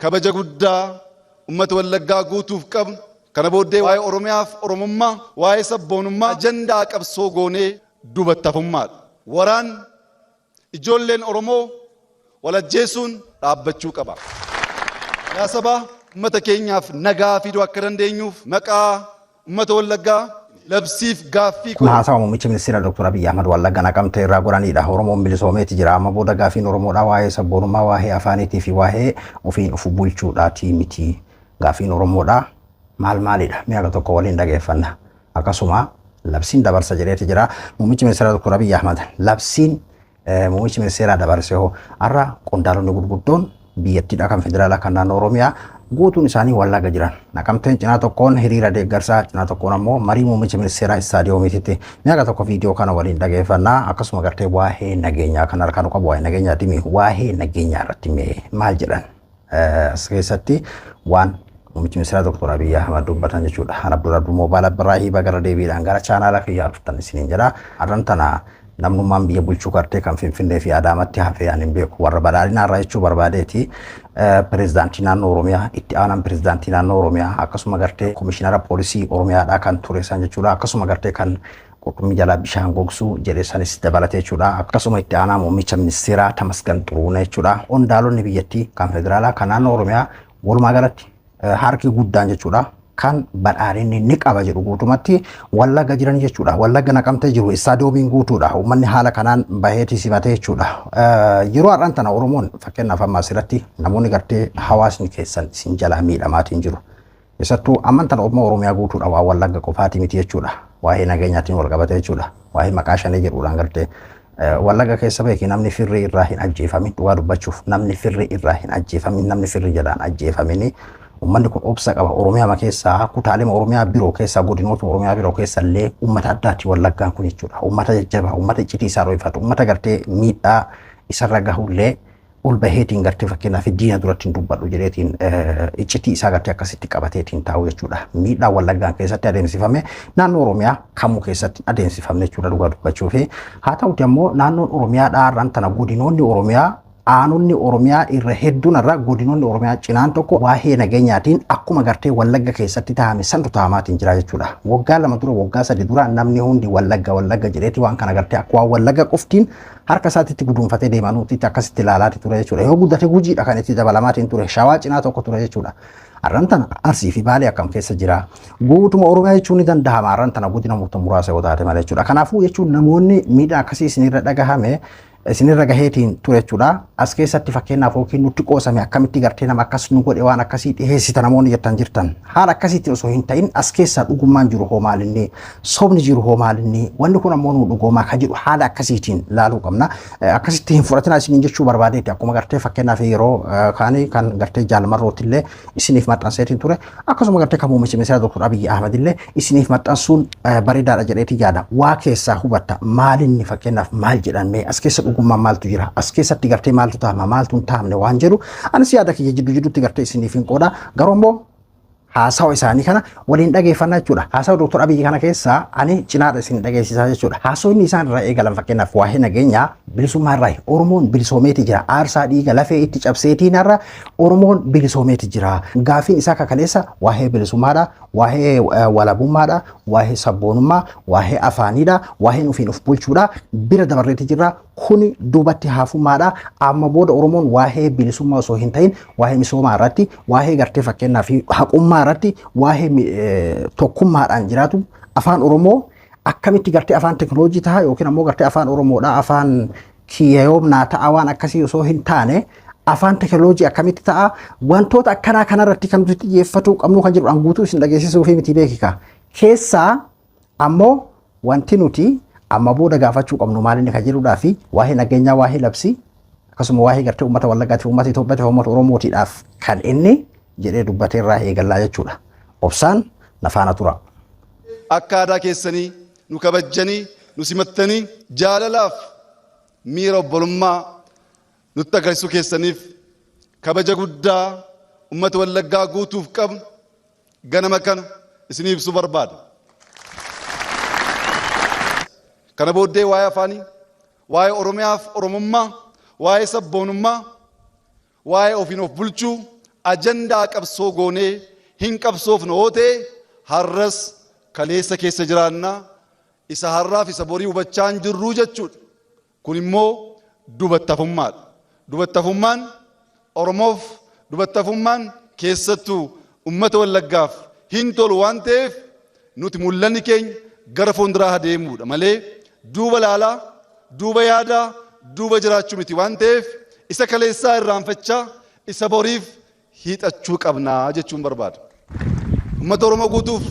Kabaja guddaa uummata Wallaggaa guutuuf qabnu kana booddee waa'ee Oromiyaaf Oromummaa, waa'ee sabboonummaa ajandaa qabsoo goonee duubatti hafummaadha. Waraan ijoolleen Oromoo wal ajjeesuun dhaabbachuu qaba. Yaa sabaa, uummata keenyaaf nagaa fiduu akka dandeenyuuf maqaa uummata Wallaggaa labsiif gaaffii Kun haasawa muummichi ministeera Dr. Abiyyi Ahmad Wallagga Naqamtee irraa godhanidha. Oromoon bilisoomeeti jira. Amma booda gaafiin Oromoodhaa waa'ee sabboonummaa, waa'ee afaaniitii fi waa'ee ofiin of bulchuudhaati miti. Gaafiin Oromoodhaa maal maalidha? Mi'a tokko waliin dhageeffanna. Akkasuma labsiin dabarsa jedheeti jira. Muummichi ministeera Dr. Abiyyi Ahmad labsiin muummichi ministeeraa dabarse hoo har'a qondaalonni gurguddoon biyyattiidha kan federaalaa kan naannoo Oromiyaa guutuun isaanii Wallagga jiran. Naqamteen cinaa tokkoon hiriira deeggarsaa, cinaa tokkoon ammoo marii muummicha ministeeraa istaadiyoomiititti. Mi'a tokko viidiyoo kana waliin dhageeffannaa. Akkasuma gartee waa'ee nageenyaa kan harkaa nu qabu, waa'ee nageenyaa dhimi, waa'ee nageenyaa irratti mee maal jedhan as keessatti waan muummichi ministeeraa Dr. Abiyyi Ahmad dubbatan jechuudha. An Abdul Abdul Moobaala Birraahii gara deebiidhaan gara chaanaala kiyyaa dhuftan isiniin jedha. Har'an tana namnummaan biyya bulchuu gartee kan Finfinnee fi Adaamatti hafee ani hin beeku, warra badhaadhinaa irraa jechuu barbaadeeti. Pireezidaantii naannoo Oromiyaa, itti aanaan pireezidaantii naannoo Oromiyaa, akkasuma gartee komishinara poolisii Oromiyaadhaa kan ture san jechuudha. Akkasuma gartee kan qurxummii jalaa bishaan gogsuu jedhe sanis dabalatee jechuudha. Akkasuma itti aanaa muummicha ministeeraa Tamasgan Xuruunee jechuudha. Qondaalonni biyyattii kan federaalaa kan naannoo Oromiyaa walumaa galatti harki guddaan jechuudha, kan badhaadhinni ni qaba jedhu guutumatti Wallagga jiran jechuudha. Wallagga Naqamtee jiru, istaadiyoomiin guutuudha. Uummanni haala kanaan baheeti simatee jechuudha. Yeroo har'aan tana Oromoon fakkeenyaaf amma asirratti namoonni gartee hawaasni keessan isin jalaa miidhamaatiin jiru. Keessattuu amman tana Oromoo Oromiyaa guutuudha, waan Wallagga qofaati miti jechuudha. Waa'ee nageenyaatiin wal qabate jechuudha. Waa'ee maqaa shanee jedhuudhaan gartee Wallagga keessa beeki namni firri irraa hin ajjeefamin, dhugaa dubbachuuf namni firri irraa hin ajjeefamin, namni firri jalaan ajjeefamini. Uummanni kun obsa qaba. Oromiyaa keessaa, kutaalee Oromiyaa biroo keessaa, godinoota Oromiyaa biroo keessa illee uummata addaati Wallaggaan kun jechuudha. Uummata jajjabaa, uummata iccitii isaa dho'ifatu, uummata gartee miidhaa isarra gahullee ol baheetiin gartee fakkeenyaaf diina duratti hin dubbadhu jedheetiin iccitii isaa gartee akkasitti qabateetiin taa'u jechuudha. Miidhaa Wallaggaan keessatti adeemsifame naannoo Oromiyaa kamuu keessatti adeemsifamne jechuudha dhugaa dubbachuu fi haa ta'uti ammoo naannoon Oromiyaa dhaarraan tana godinoonni Oromiyaa, aanonni Oromiyaa irra hedduun irra godinoonni Oromiyaa cinaan tokko waa'ee nageenyaatiin akkuma gartee Wallagga keessatti taa'ame santu taa'amaatiin jira jechuudha. Waggaa 2 dura, waggaa 3 dura namni hundi Wallagga Wallagga jedheeti waan kana gartee akka waan Wallagga qoftiin harka isaatitti guduunfatee deemanuutti akkasitti ilaalaati ture jechuudha. Yoo guddate Gujiidha kan itti dabalamaatiin ture. Shawaa cinaa tokko ture jechuudha. Har'an tana Arsii fi Baalee akkam keessa jira? Guutuma Oromiyaa jechuun ni danda'ama har'an tana godina murta muraasa yoo taate malee jechuudha. Kanaafuu jechuun namoonni miidhaa akkasii isinirra dhagahame, isinirra gaheetiin ture jechuudha. As keessatti fakkeenyaaf yookiin nutti qoosame, akkamitti gartee nama akkas nu godhe waan akkasii dhiheessita namoonni jettan jirtan. Haala akkasiitti osoo hin ta'in as keessaa dhugummaan jiru hoo maalinni, sobni jiru hoo maalinni, wanni kun ammoo nu dhugoomaa kan jedhu haala akkasiitiin laaluu qabna. Akkasitti hin fudhatinaa isiniin jechuu barbaadeeti. Akkuma gartee fakkeenyaaf yeroo kaanii kan gartee jaalmarrooti illee isiniif maxxanseetiin ture. Akkasuma gartee kan muummicha ministeera Dr. Abiyyi Ahmad illee isiniif maxxansuun bareedaadha jedheeti yaada. Waa keessaa hubatta, maalinni fakkeenyaaf maal jedhamee, as keessa dhugummaan maaltu jira, as keessatti gartee maaltu taama, maaltu hin taamne waan jedhu anis yaada kiyya jiddu jidduutti gartee isiniif hin qooda. Garuu immoo haasawa isaanii kana waliin dhageeffannaa jechuudha. Haasawa Dr. Abiyyi kana keessaa ani cinaadha isin dhageessisaa jechuudha. Haasawni isaan irraa eegalan fakkeenyaaf waa'ee nageenyaa, bilisummaa irraa, Oromoon bilisoomeeti jira. Aarsaa dhiiga lafee itti cabseetiin har'a Oromoon bilisoomeeti jira. Gaafiin isaa kakaleessa waa'ee bilisummaadha, waa'ee walabummaadha, waa'ee sabboonummaa, waa'ee afaaniidha, waa'ee ofiin of bulchuudha. Bira dabarreeti jirra. Kuni duubatti hafummaadha. Amma booda Oromoon waa'ee bilisummaa osoo hin ta'in waa'ee misoomaa irratti, waa'ee gartee fakkeenyaa fi haqummaa irratti, waa'ee tokkummaadhaan jiraatu, afaan Oromoo akkamitti gartee afaan teknooloojii ta'a yookiin ammoo gartee afaan Oromoodha afaan kiyya yoomnaa ta'a waan akkasii osoo hin taane afaan teknooloojii akkamitti ta'a, wantoota akkanaa kanarratti kan nuti xiyyeeffatuu qabnu kan jedhu guutuu isin dhageessisuu fi miti beekika. Keessaa ammoo wanti nuti amma booda gaafachuu qabnu maal inni kan jedhudhaa fi waa'ee nageenyaa, waa'ee labsii, akkasuma waa'ee gartee uummata Wallaggaatiif, uummata Itoophiyaatiif, uummata Oromootiidhaaf kan inni jedhee dubbatee irraa eegallaa jechuudha. Obsaan nafaana tura. Akka aadaa keessanii nu kabajjanii, nu simattanii, jaalalaaf miira obbolummaa nutti agarsiisuu keessaniif kabaja guddaa uummata Wallaggaa guutuuf qabnu ganama kana isinii ibsuu barbaada. Kana booddee waa'ee afaanii, waa'ee Oromiyaaf Oromummaa, waa'ee sabboonummaa, waa'ee ofiin of bulchuu ajandaa qabsoo goonee hin qabsoofnu yoo ta'e, har'as kaleessa keessa jiraannaa, isa har'aaf isa borii hubachaa hin jirruu jechuudha. Kun immoo dubattafummaadha. Dubattafummaan Oromoof, dubattafummaan keessattuu uummata Wallaggaaf hin tolu waan ta'eef, nuti mul'anni keenya gara fuulduraa adeemuudha malee duuba laalaa, duuba yaadaa, duuba jiraachuu miti waan ta'eef, isa kaleessaa irraanfachaa isa boriif hiixachuu qabnaa jechuun barbaada. Uummata Oromoo guutuuf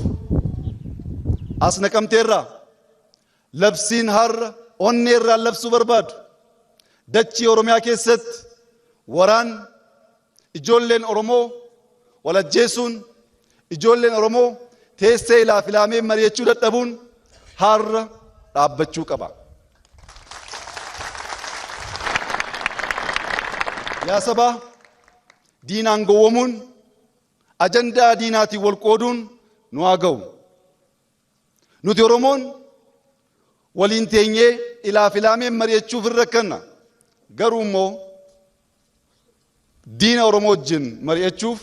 as Naqamteerraa labsiin har'a onneerraan labsuu barbaadu: dachii Oromiyaa keessatti waraan, ijoolleen Oromoo wal ajjeesuun, ijoolleen Oromoo teessee ilaaf ilaamee mari'achuu dadhabuun har'a dhaabbachuu qaba. Yaa sabaa, diinaan gowwomuun, ajandaa diinaatiin wal qooduun nu haa ga'u. Nuti Oromoon waliin teenyee ilaaf ilaameen mari'achuuf hin rakkanna. Garuu immoo diina Oromoo wajjin mari'achuuf,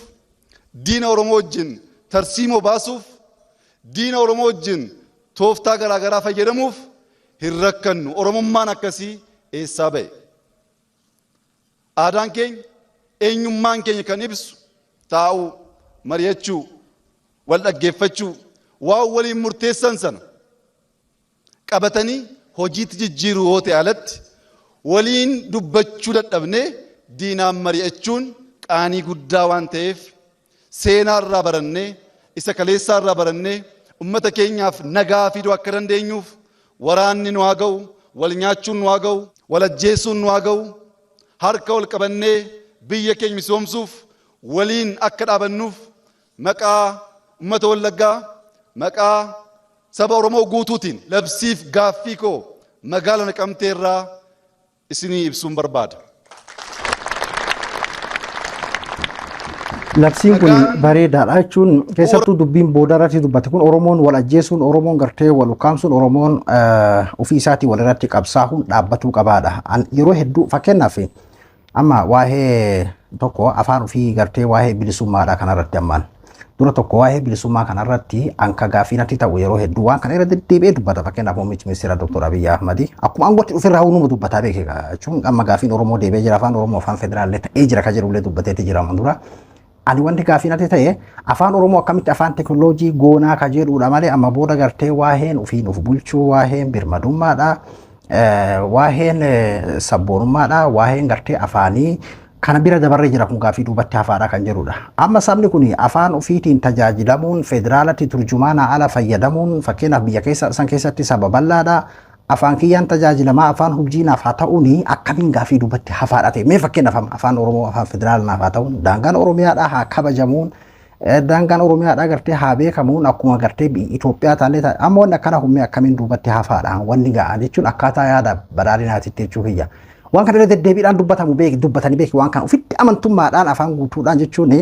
diina Oromoo wajjin tarsiimoo baasuuf, diina Oromoo wajjin tooftaa garaagaraa fayyadamuuf hin rakkannu. Oromummaan akkasii eessaa ba'e? Aadaan keenya, eenyummaan keenya kan ibsu taa'uu, mari'achuu, wal dhaggeeffachuu, waan waliin murteessan sana qabatanii hojiitti jijjiiruu yoo ta'e alatti, waliin dubbachuu dadhabnee diinaan mari'achuun qaanii guddaa waan ta'eef, seenaarraa barannee, isa kaleessaarraa barannee ummata keenyaaf nagaa fiduu akka dandeenyuuf, waraanni nu haa ga'u, wal nyaachuun nu haa ga'u, wal ajjeesuun nu haa ga'u, harka wal qabannee biyya keenya misoomsuuf waliin akka dhaabannuuf maqaa ummata Wallaggaa, maqaa saba Oromoo guutuutiin labsiif gaaffii koo magaala Naqamtee irraa isinii ibsuun barbaada. Labsiin kun bareedaadha jechuun keessattuu dubbiin booda irratti dubbate kun, Oromoon wal ajjeesuun, Oromoon gartee wal ukkaamsuun, Oromoon ofii isaatii wal irratti qabsaa'uun dhaabbatuu qabaadha. Yeroo hedduu fakkeenyaaf amma waa'ee tokko afaan ofii gartee waa'ee bilisummaadha kanarratti, ammaan dura tokko waa'ee bilisummaa kanarratti anka gaaffii natti ta'u, yeroo hedduu waan kana irra deddeebi'ee dubbata. Fakkeenyaaf muummichi ministeera Dr. Abiyyi Ahmad akkuma aangootti dhufirraa hunuma dubbataa beeke jechuun, amma gaafiin Oromoo deebi'ee jira, afaan Oromoo afaan federaallee ta'ee jira kan jedhullee dubbateeti jira amma dura. Ani wanti gaaffii natti ta'e, afaan Oromoo akkamitti afaan teknooloojii goonaa ka jedhudha malee, amma booda gartee waa'een ofiin of bulchuu, waa'een birmadummaadha, waa'een sabboonummaadha, waa'een gartee afaanii kana bira dabarree jira, kun gaaffii duubatti hafaadha kan jedhudha. Amma sabni kun afaan ofiitiin tajaajilamuun, federaalatti turjumaana ala fayyadamuun, fakkeenyaaf biyya keessa san keessatti saba bal'aadha. Afaan kiyyaan tajaajilamaa, afaan hojiinaaf haa ta'uuni akkamiin gaaffii duubatti hafaadha ta'e? Mee fakkeenyaaf afaan Oromoo afaan federaalanaaf haa ta'uun, daangaan Oromiyaadhaa haa kabajamuun, daangaan Oromiyaadhaa gartee haa beekamuun, akkuma gartee Itoophiyaa taallee taate, amma wanni akkana hummee akkamiin duubatti hafaadha wanni ga'a jechuun akkaataa yaada badhaadhinaatitti jechuu kiyya. Waan kana irra deddeebiidhaan dubbatamu beeki, dubbatanii beeki, waan kana ofitti amantummaadhaan afaan guutuudhaan jechuun,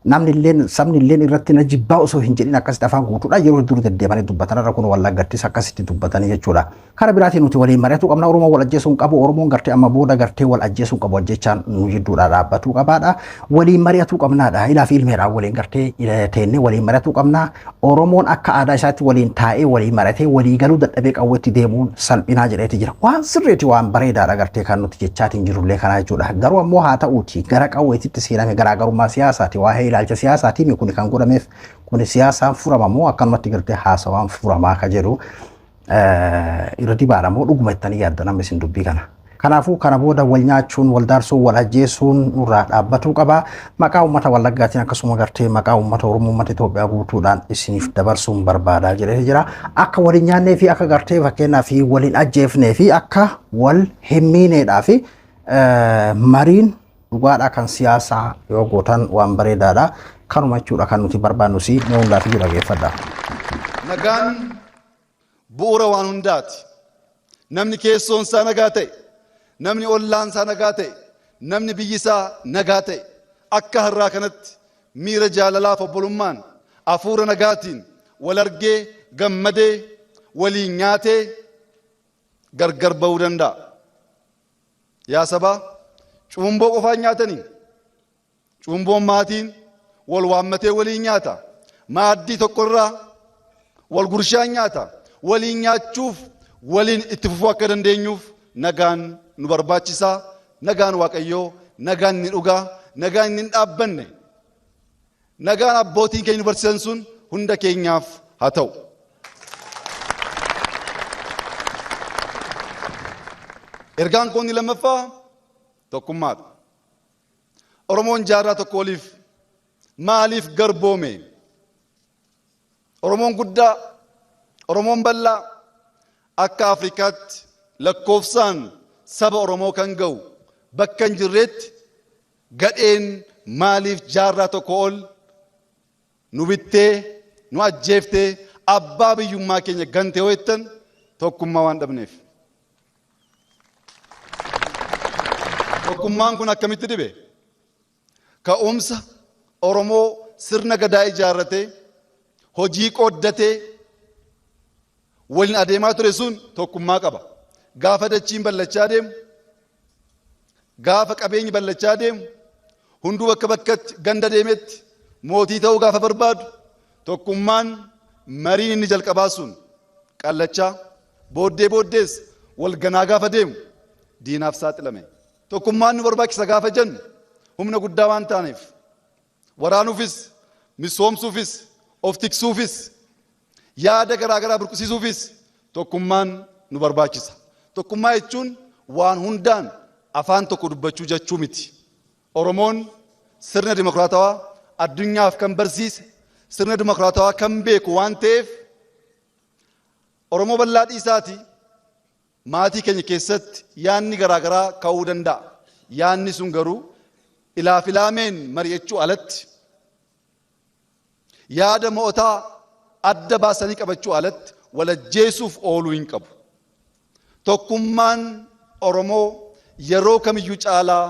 namni illeen sabni illeen irratti na jibbaa osoo hin jedhin akkasitti afaan guutuudhaan yeroo hedduu deddeebanii dubbatan irra kun Wallaggattis akkasitti dubbatanii jechuudha. Kara biraatiin nuti waliin mari'atuu qabna. Oromoon wal ajjeesuu hin qabu. Oromoon gartee amma booda gartee wal ajjeesuu hin qabu. Ajjechaan nu jidduudhaa dhaabbatuu qabaadha. Waliin mari'atuu qabnaadha. Ilaa fi ilmeedhaan waliin gartee teennee waliin mari'atuu qabna. Oromoon akka aadaa isaatti waliin taa'ee waliin mari'atee walii galuu dadhabee qawweetti deemuun salphinaa jedheeti jira. Waan sirriiti, waan bareedaadha gartee kan nuti jechaatiin jirullee kanaa jechuudha. Garuu ammoo haa ta'uuti gara qawweetitti seename garaagarummaa siyaasaati, waa'ee ilaalcha siyaasaati kuni kan godhameef, kuni siyaasaan furama moo akkanumatti gartee haasawaan furamaa ka jedhu irra dibaadha moo dhuguma ittanii yaadda namni isin dubbii kana? Kanaafuu kana booda wal nyaachuun, wal daarsuun, wal ajjeesuun nurraa dhaabbatuu qaba. Maqaa uummata Wallaggaatiin akkasuma gartee maqaa uummata Oromoo, uummata Itoophiyaa guutuudhaan isiniif dabarsuun barbaadaa jedhee jira. Akka wal hin nyaannee fi akka gartee fakkeenyaaf wal hin ajjeefnee fi akka wal hin miineedhaa fi mariin dhugaadhaa kan siyaasaa yoo gootan waan bareedaadha. Kanuma jechuudha kan nuti barbaannu si mee hundaaf iyyuu dhageeffadha. Nagaan bu'uura waan hundaati. Namni keessoon isaa nagaa ta'e, namni ollaan isaa nagaa ta'e, namni biyyi isaa nagaa ta'e, akka har'aa kanatti miira jaalalaaf obbolummaan hafuura nagaatiin wal argee, gammadee, waliin nyaatee gargar ba'uu danda'a. Yaa sabaa, cuumboo qofaan nyaatanii? Cuumboon maatiin wal waammatee waliin nyaata. Maaddii tokkorraa wal gurshaan nyaata. Waliin nyaachuuf waliin itti fufuu akka dandeenyuuf nagaan nu barbaachisaa. Nagaan Waaqayyoo, nagaan inni dhugaa, nagaan inni hin dhaabbanne, nagaan abbootiin keenya nu barsiisan sun hunda keenyaaf haa ta'u. Ergaan koo inni lammaffaa tokkummaadha. Oromoon jaarraa tokko oliif maaliif garboome? Oromoon guddaa, Oromoon bal'aa akka Afrikaatti lakkoofsaan saba Oromoo kan ga'u bakka hin jirreetti gadheen maaliif jaarraa tokko ol nu bittee, nu ajjeeftee, abbaa biyyummaa keenya gantee yoo jettan tokkummaa waan dhabneef. Tokkummaan kun akkamitti dhibe? Ka'umsa Oromoo sirna gadaa ijaarratee, hojii qooddatee waliin adeemaa ture sun tokkummaa qaba. Gaafa dachiin ballachaa deemu, gaafa qabeenyi ballachaa deemu, hunduu bakka bakkatti ganda deemetti mootii ta'uu gaafa barbaadu tokkummaan mariin inni jalqabaa sun qallachaa booddee booddees wal ganaa gaafa deemu diinaaf saaxilame. Tokkummaan nu barbaachisa gaafa jennu humna guddaa waan taaneef waraanuufis, misoomsuufis, of tiksuufis, yaada garaa garaa burqisiisuufis tokkummaan nu barbaachisa. Tokkummaa jechuun waan hundaan afaan tokko dubbachuu jechuu miti. Oromoon sirna dimokiraatawaa addunyaaf kan barsiise, sirna dimokiraatawaa kan beeku waan ta'eef Oromoo bal'aa dhiisaati maatii keenya keessatti yaadni garaa garaa ka'uu danda'a. Yaadni sun garuu ilaaf ilaameen mari'achuu alatti, yaada mo'otaa adda baasanii qabachuu alatti walajjeesuuf ooluu hin qabu. Tokkummaan Oromoo yeroo kamiyyuu caalaa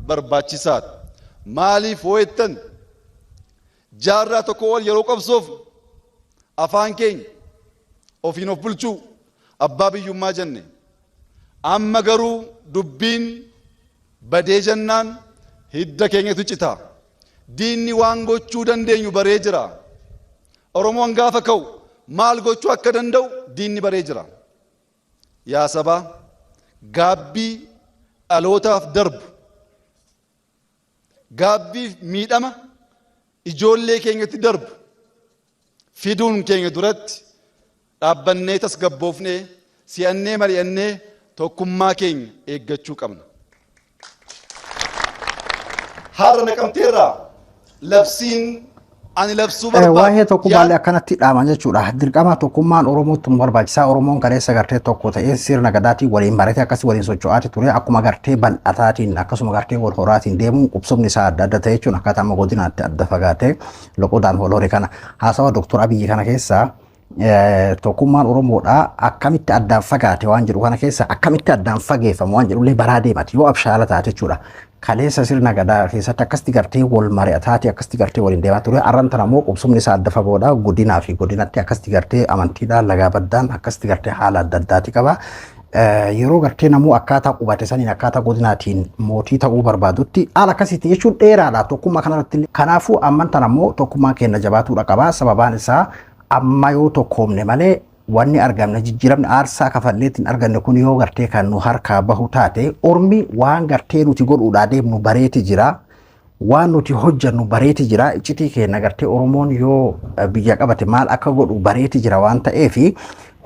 barbaachisaadha. Maaliif hoo jettan jaarraa tokko ol yeroo qabsoof afaan keenya ofiin of bulchuu abbaa biyyummaa jenne. Amma garuu dubbiin badee jennaan hidda keenyatu cita. Diinni waan gochuu dandeenyu baree jira. Oromoon gaafa ka'u maal gochuu akka danda'u diinni baree jira. Yaa sabaa, gaabbii dhalootaaf darbu, gaabbiif miidhama ijoollee keenyatti darbu fiduun keenya duratti dhaabbannee tasgabboofnee si'annee mari'annee tokkummaa keenya eeggachuu qabna. Har'a Naqamteerraa labsiin ani labsuu barbaadu. Waa'ee tokkummaallee akkanatti dhaaman jechuudha. Dirqama tokkummaan Oromootti nu barbaachisaa. Oromoon kaleessa gartee tokko ta'ee sirna gadaatiin waliin baratee akkasii waliin socho'aati ture. Akkuma gartee bal'ataatiin akkasuma gartee wal horaatiin deemuun qubsumni isaa adda adda ta'e jechuun akkaataa amma godinaatti adda fagaatee loqodaan wal hore kana. Haasawa Dooktor Abiyyi kana keessaa tokkummaan Oromoodhaa akkamitti addaan fagaate waan jedhu kana keessa akkamitti addaan fageeffamu waan jedhullee baraa deemati yoo abshaala taate jechuudha. Kaleessa sirna gadaa keessatti akkasitti gartee wal mari'ataati akkasitti gartee waliin deemaa ture. Arran tana immoo qubsumni isaa adda fagoodha. Godinaa fi godinatti akkasitti gartee amantiidhaan lagaa baddaan akkasitti gartee haala adda addaati qaba. Yeroo gartee namuu akkaataa qubate saniin akkaataa godinaatiin mootii ta'uu barbaadutti haala akkasiitti jechuun dheeraadha tokkummaa kanarratti. Kanaafuu amman tana immoo tokkummaan keenya jabaatuudha qaba. Sababaan isaa amma yoo tokkoomne malee wanni argamne jijjiiramni aarsaa kafalleetiin arganne kun yoo gartee kan nu harkaa bahu taate ormi waan gartee nuti godhuudhaa deemnu bareeti jira. Waan nuti hojjannu bareeti jira. Iccitii keenya gartee Oromoon yoo biyya qabate maal akka godhu bareeti jira waan ta'eef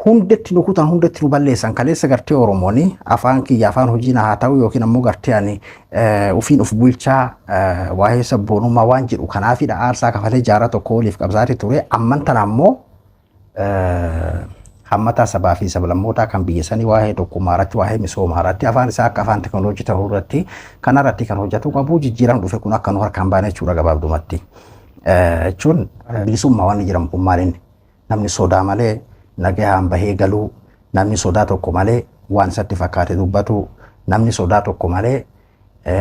hundatti nu kutan, hundatti nu balleessan. Kaleessa gartee Oromoon afaan kiyya afaan hojii na haa ta'u yookiin ammoo gartee ani ofiin of bulchaa waa'ee sabboonummaa waan jedhu kanaafidha aarsaa kafalee jaarraa tokko oliif qabsaati ture. Amman tana ammoo hammataa sabaa fi sablammootaa kan biyya sanii waa'ee tokkummaa irratti, waa'ee misoomaa irratti, afaan isaa akka afaan teekinooloojii ta'uu irratti kanarratti kan hojjetu qabu jijjiiramni dhufe kun akka nu harkaan baane jechuudha gabaabdumatti. Jechuun bilisummaa waan jedhamu kun maal inni? Namni sodaa malee nagayaan bahee galuu, namni sodaa tokko malee waan isatti fakkaate dubbatu, namni sodaa tokko malee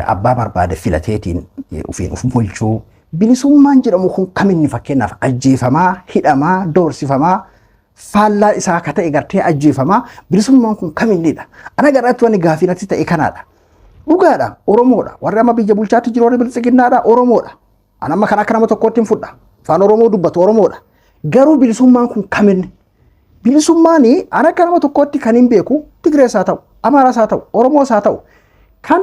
abbaa barbaade filateetiin ofiin of bulchuu. Bilisummaan jedhamu kun kaminni fakkeenyaaf ajjeefamaa, hidhamaa, doorsifamaa, faallaa isaa akka ta'e gartee ajjeefamaa bilisummaan kun kaminnidha. Ana garaatti wanni gaafii natti ta'e kanaadha. Dhugaadha, Oromoodha. Warri amma biyya bulchaatti jiru warri biltsiginnaadha, Oromoodha. An amma kan akka nama tokkootti hin fudha. Afaan Oromoo dubbatu, Oromoodha. Garuu bilisummaan kun kaminni? Bilisummaan an akka nama tokkootti kan hin beeku Tigirees haa ta'u, Amaaraas haa ta'u, Oromoos haa ta'u, kan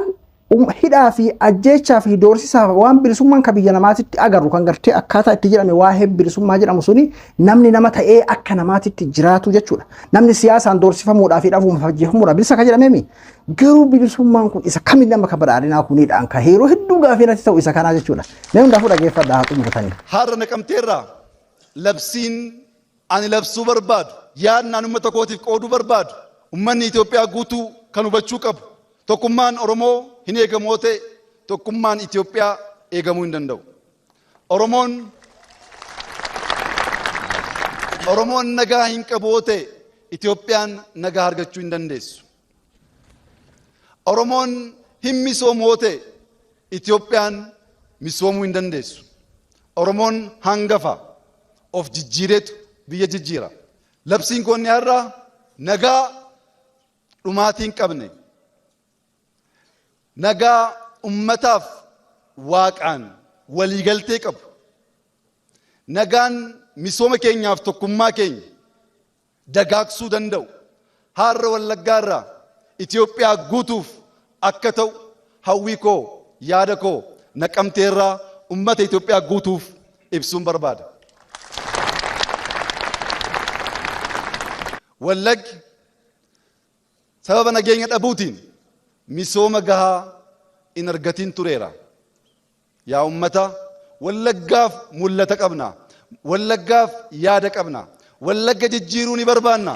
hidhaa fi ajjeechaa fi doorsisaa waan bilisummaan kan biyya namaatitti agarru kan gartee akkaataa itti jedhame waa'ee bilisummaa jedhamu suni namni nama ta'ee akka namaatitti jiraatu jechuudha. Namni siyaasaan doorsifamuudhaa fi dhabuun ajjeefamuudhaa bilisa kan jedhameemi. Garuu bilisummaan kun isa kamiin nama kan badhaadhinaa kuniidhaan kan yeroo hedduu gaafii natti ta'u isa kanaa jechuudha. Mee hundaafuu dhageeffadhaa haa xumurtanii. Har'a Naqamteerraa labsiin ani labsuu barbaadu, yaadni ani uummata kootiif qooduu barbaadu, uummanni Itoophiyaa guutuu kan hubachuu qabu, tokkummaan Oromoo hin eegamu yoo ta'e tokkummaan Itoophiyaa eegamuu hin danda'u. Oromoon nagaa hin qabu yoo ta'e Itoophiyaan nagaa argachuu hin dandeessu. Oromoon hin misoomu yoo ta'e Itoophiyaan misoomuu hin dandeessu. Oromoon hangafa of jijjiireetu biyya jijjiira. Labsiin koo inni har'aa nagaa dhumaatii hin qabne, nagaa ummataaf waaqaan waliigaltee qabu, nagaan misooma keenyaaf tokkummaa keenya dagaagsuu danda'u har'a Wallaggaa irraa Itoophiyaa guutuuf akka ta'u hawwii koo, yaada koo Naqamtee irraa ummata Itoophiyaa guutuuf ibsuun barbaada. Wallaggi sababa nageenya dhabuutiin misooma gahaa hin argatiin tureera. Yaa ummata, Wallaggaaf mul'ata qabna. Wallaggaaf yaada qabna. Wallagga jijjiiruu ni barbaanna.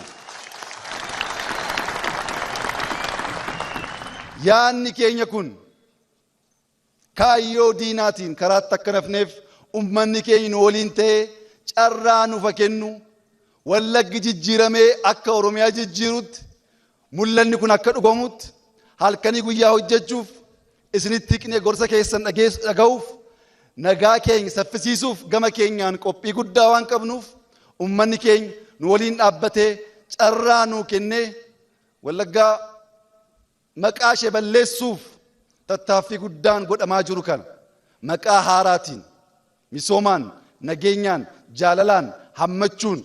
Yaadni keenya kun kaayyoo diinaatiin karaatti akka nafneef ummanni keenya nu waliin ta'ee carraa nuuf haa kennu. Wallaggi jijjiiramee akka Oromiyaa jijjiirutti, mul'anni kun akka dhugamutti halkanii guyyaa hojjechuuf, isinitti hiqnee gorsa keessan dhaga'uuf, nagaa keenya saffisiisuuf gama keenyaan qophii guddaa waan qabnuuf, ummanni keenya nu waliin dhaabbatee carraa nuu kennee Wallaggaa maqaa ishee balleessuuf tattaaffii guddaan godhamaa jiru kana maqaa haaraatiin misoomaan, nageenyaan, jaalalaan hammachuun,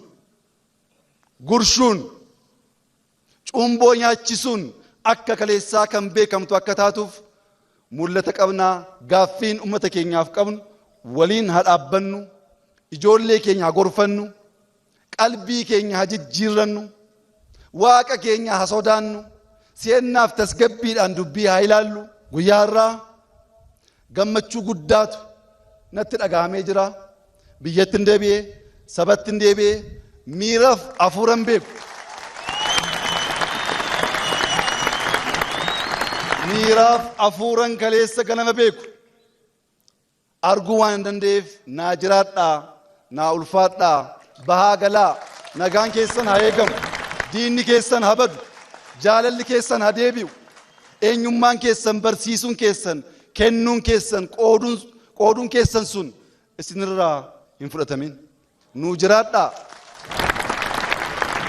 gurshuun, cuumboo nyaachisuun akka kaleessaa kan beekamtu akka taatuuf mul'ata qabnaa. Gaaffiin ummata keenyaaf qabnu, waliin haa dhaabbannu, ijoollee keenya haa gorfannu, qalbii keenya haa jijjiirrannu, waaqa keenya haa sodaannu, si'annaaf tasgabbiidhaan dubbii haa ilaallu. Guyyaa har'aa gammachuu guddaatu natti dhaga'amee jira. Biyyatti hin deebi'ee, sabatti hin deebi'ee, miiraaf hafuuran beeku. Miiraaf hafuuran kaleessa ganama beeku. Arguu waan hin danda'eef naa jiraadhaa, naa ulfaadhaa, bahaa galaa, nagaan keessan haa eegamu, diinni keessan haa badu, jaalalli keessan haa deebi'u, eenyummaan keessan barsiisuun keessan, kennuun keessan, qooduun keessan sun isinirraa hin fudhatamin. Nuu jiraadhaa.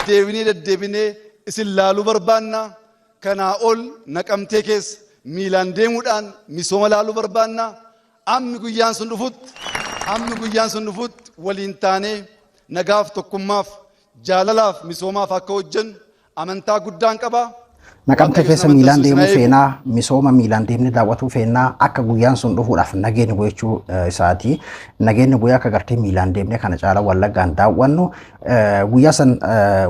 Deebinee deddeebinee isin laaluu barbaanna. Kanaa ol Naqamtee keessa miilaan deemuudhaan misooma laaluu barbaanna. Ammi guyyaan sun dhufutti waliin taanee nagaaf, tokkummaaf, jaalalaaf, misoomaaf akka hojjennu amantaa guddaan qaba. Naqamtee Waaqayyo keessa isin miilaan amantaa deemuu isin haa eegu. feenaa, misooma miilaan deemnee daawwatuu feenaa, akka guyyaan sun dhufuudhaaf nageenya gochuu isaati. Nageenya guyyaa akka gartee miilaan deemnee kana caala Wallaggaan daawwannu guyyaa san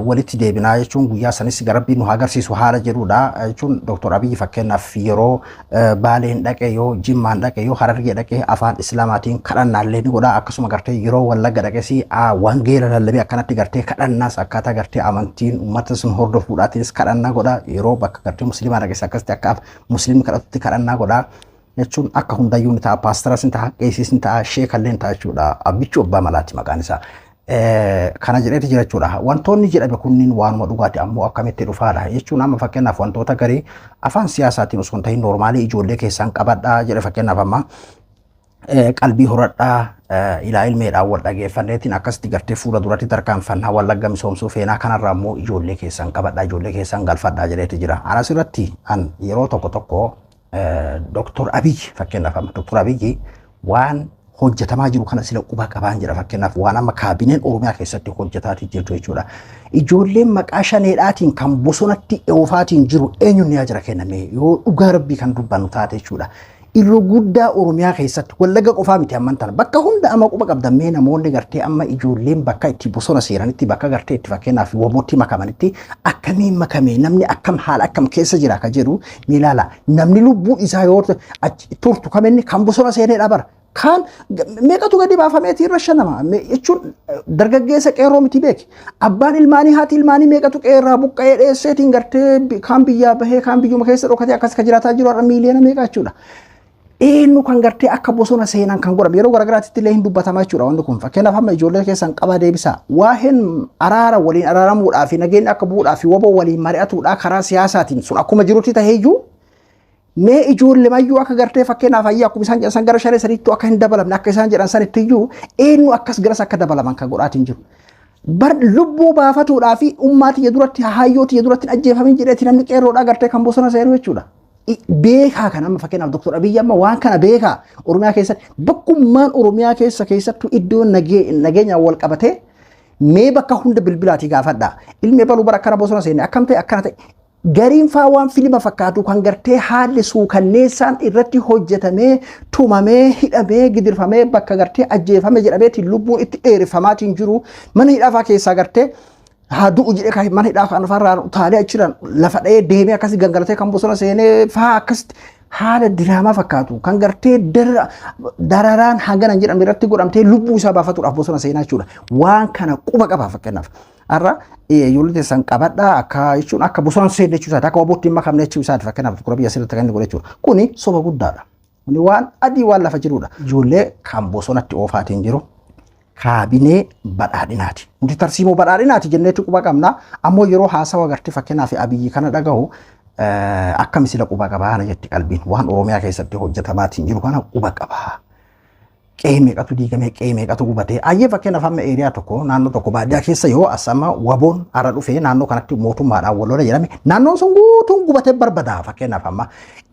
walitti deebinaa jechuun guyyaa sanis garabbii nu agarsiisu haala jedhudha jechuun. Dr. Abiyyi fakkeenyaaf yeroo Baaleen dhaqe, yoo Jimmaan dhaqe, yoo Harargee dhaqe afaan Islaamaatiin kadhannaallee ni godha. Akkasuma gartee yeroo Wallagga dhaqes wangeela lallabee akkanatti gartee kadhannaas akkaataa gartee amantiin uummata sun hordofuudhaatiinis kadhannaa godha. Yeroo bakka gartee musliimaa dhaqes akkasitti akka musliimni kadhatutti kadhannaa godha. Jechuun akka hundayyuu ni ta'a, paastaras ni ta'a, qeesiis ni ta'a, sheekallee ni ta'a jechuudha. Abbichuu abbaa malaati maqaan isaa. Kana jedheeti jira jechuudha. Wantoonni jedhame kunniin waanuma dhugaati, ammoo akkamitti dhufaadha jechuun. Amma fakkeenyaaf wantoota garii afaan siyaasaatiin osoo hin ta'in normaalii ijoollee keessaan qabadhaa jedhe. Fakkeenyaaf amma qalbii horadhaa, ilaa ilmeedhaan wal dhageeffanneetiin akkasitti gartee fuula duratti tarkaanfannaa, Wallagga misoomsuu feenaa, kanarraa immoo ijoollee keessan qabadhaa, ijoollee keessan galfadhaa jedheeti jira. Anas irratti an yeroo tokko tokko Dr. Abiy fakkeenyaaf amma Dr. Abiy waan hojjetamaa jiru kana sila quba qabaan jira fakkeenyaaf waan amma kaabineen Oromiyaa keessatti hojjetaatii jirtu jechuudha. Ijoolleen maqaa shaneedhaatiin kan bosonatti oofaatiin jiru eenyuun ni jira kenname yoo dhugaa rabbii kan dubbannu taate jechuudha. Irra guddaa Oromiyaa keessatti Wallagga qofaa miti amman tana bakka hunda amma quba qabdammee namoonni gartee amma ijoolleen bakka itti bosona seeranitti bakka gartee itti fakkeenyaaf wabootti makamanitti akkamiin makame namni akkam haala akkam keessa jira ka jedhu ni ilaala. Namni lubbuun isaa yoo turtu kaminni kan bosona seeneedha bara. Kaan meeqatu gadi baafameeti irra shanama jechuun dargaggeessa qeerroo miti beeki. Abbaan ilmaanii haati ilmaanii meeqatu qeerraa buqqa'ee dheesseetiin gartee kaan biyyaa bahee kaan biyyuma keessa dhokatee akkas ka jiraataa jiru har'a miiliyoona meeqa jechuudha. Eenyu kan gartee akka bosona seenan kan godhame yeroo garaagaraatti illee hin dubbatamaa jechuudha wanti kun fakkeenyaaf amma ijoollee keessan qabaa deebisaa waa'een araara waliin araaramuudhaa fi nageenya akka bu'uudhaa fi waboo waliin mari'atuudhaa karaa siyaasaatiin sun akkuma jirutti taheeyyuu mee ijoollee mayyuu akka gartee fakkeenyaaf ayyaa akkuma isaan jedhan san gara shanee sadiitti akka hin dabalamne akka isaan jedhan sanitti iyyuu eenyu akkas garas akka dabalaman kan godhaatiin jiru. Bar lubbuu baafatuudhaa fi ummaa tiyya duratti haayyoo tiyya duratti hin ajjeefamin jedheeti namni qeerroodhaa gartee kan bosona seenu jechuudha. Beekaa kan amma fakkeenyaaf Dr. Abiyyi amma waan kana beekaa Oromiyaa keessatti bakkummaan Oromiyaa keessa keessattuu iddoo nageenyaan wal qabatee mee bakka hunda bilbilaatii gaafadha. Ilmi ebaluu bara akkana bosona seene akkam ta'e akkana ta'e gariin faa waan filima fakkaatu kan gartee haalli suukanneessaan irratti hojjetamee tumamee hidhamee gidirfamee bakka gartee ajjeefame jedhameetiin lubbuun itti dheereffamaatiin jiru mana hidhaafaa keessaa gartee haa du'u jedhee kan mana hidhaa kan farraa utaalee achiran lafa dha'ee deemee akkasii gangalatee kan bosona seenee faa akkasitti haala diraamaa fakkaatu kan gartee dararaan hangana hin jedhamne irratti godhamtee lubbuu isaa baafatuudhaaf bosona seenaa jechuudha. Waan kana quba qabaa fakkeenyaaf. Har'a ijoollee teessan qabadhaa akka jechuun akka bosona seenne jechuu isaati akka wabootti hin makamne jechuu isaati fakkeenyaaf dura biyya asirratti kan inni godhe jechuudha. Kuni soba guddaadha. Kuni waan adii waan lafa jirudha. Ijoollee kan bosonatti oofaatiin jiru kaabinee badhaadhinaati. Nuti tarsiimoo badhaadhinaati jenneetti quba qabna. Ammoo yeroo haasawa gartee fakkeenyaaf Abiyyi kana dhagahu akka misila quba qabaa na jetti qalbiin waan Oromiyaa keessatti hojjetamaatiin jiru kana quba qabaa. Qe'ee meeqatu diigamee qe'ee meeqatu gubatee ayyee fakkeenyaaf amma eeriyaa tokko naannoo tokko baadiyyaa keessa yoo as amma waboon hara dhufee naannoo kanatti mootummaadhaan wal lola jedhame naannoon sun guutuun gubatee barbadaa fakkeenyaaf amma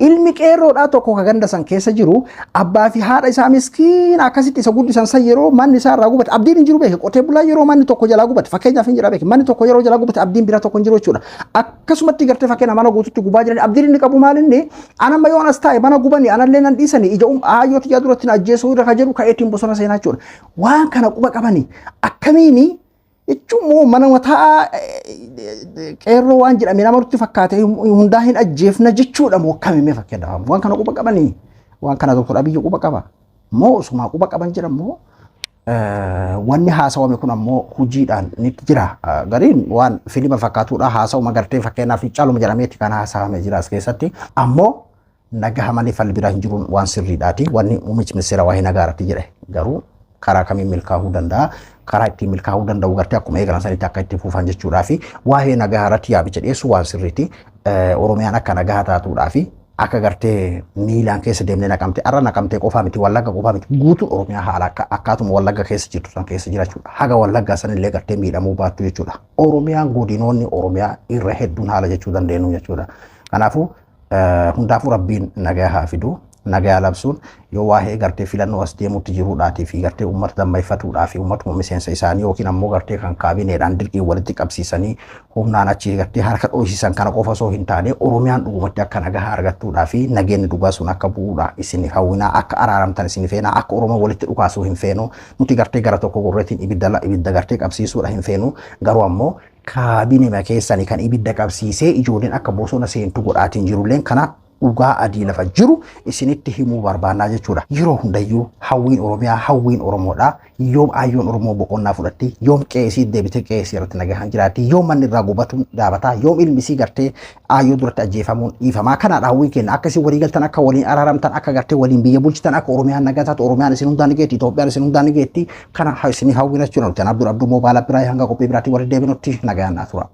ilmi qeerroodhaa tokko ka ganda san keessa jiru abbaa fi haadha isaa miskiina akkasitti isa guddisan san yeroo manni isaa irraa gubate abdiin hin jiru beeke qotee bulaa yeroo manni tokko jalaa gubate fakkeenyaaf hin jira beeke manni tokko yeroo jalaa gubate abdiin biraa tokko hin jiru jechuudha akkasumatti gartee fakkeenya mana guututti gubaa jiran abdiin inni qabu maal inni anamma yoon as taa'e mana gubanii anallee nan dhiisanii ija aayyoo tiyyaa duratti na ajjeesuu irra ka jedhu ka'eetiin bosona seenaa jechuudha. Waan kana quba qabanii akkamiini jechuun moo mana mataa qeerroo waan jedhame nama nutti fakkaate hundaa hin ajjeefna jechuudha moo akkamii fakkeenyaaf waan kana quba qabanii waan kana Dr. Abiyyi quba qaba moo osumaa quba qaban jedhan moo wanni haasawame kun ammoo hojiidhaan nitti jira. Gariin waan filima fakkaatudha haasawuma gartee fakkeenyaaf caaluma jedhameeti kan haasawame jira as keessatti. Ammoo nagaha malee falli biraa hin jiruun waan sirriidhaati. Wanni muummichi ministeera waa'ee nagaa irratti jedhe garuu karaa kamiin milkaa'uu danda'a? Karaa ittiin milkaa'uu danda'u gartee akkuma eegalan sanitti akka itti fufan jechuudhaa fi waa'ee nagaa irratti yaabicha dhiyeessu waan sirriiti. Oromiyaan akka nagaa taatuudhaa fi akka gartee miilaan keessa deemnee naqamte har'a naqamtee qofaa miti wallagga qofaa miti guutuun Oromiyaa haala akka akkaatuma wallagga keessa jirtu san keessa jira jechuudha. Haga wallaggaa sanillee gartee miidhamuu baattu jechuudha. Oromiyaan godinoonni Oromiyaa irra hedduun haala jechuu dandeenyu jechuudha. Kanaafuu hundaafuu rabbiin nagaa haa fidu. Nagaa labsuun yoo waa'ee gartee filannoo as deemutti jiruudhaatii fi gartee uummata dammayfatuudhaa fi uummatuma miseensa isaanii yookiin ammoo gartee kan kaabineedhaan dirqiin walitti qabsiisanii humnaan achi gartee harka dhoosisan kana qofa osoo hin taane Oromiyaan dhugumatti akka nagaa argattuudhaa fi nageenyi dhugaa sun akka bu'uudha isin hawwinaa akka araaramtan isin feenaa akka Oromoo walitti dhukaasuu hin feenu nuti gartee gara tokko gorreetiin ibidda ibidda gartee qabsiisuudha hin feenu garuu ammoo kaabinema keessanii kan ibidda qabsiisee ijoolleen akka bosona seentu godhaatiin jirulleen kana dhugaa adii lafa jiru isinitti himuu barbaannaa jechuudha. Yeroo hundayyuu hawwiin Oromiyaa hawwiin Oromoodha. Yoom ayyoon Oromoo boqonnaa fudhatti, yoom qe'ee deebitee qe'ee irratti nagahaan jiraatti, yoom manni irraa gubatuun dhaabataa, yoom ilmi isii gartee ayyoo duratti ajjeefamuun dhiifamaa. Kanaadha hawwiin keenya akka isin walii galtan, akka waliin araaramtan, akka gartee waliin biyya bulchitan, akka Oromiyaan nagaa taatu, Oromiyaan isin hundaan ni geetti, Itoophiyaan isin hundaan ni geetti. Kana isin hawwiin jechuudha. Nuti Abdul Abduu Moobaala biraa hanga qophii biraatti walitti deebinutti nagaan naa tura.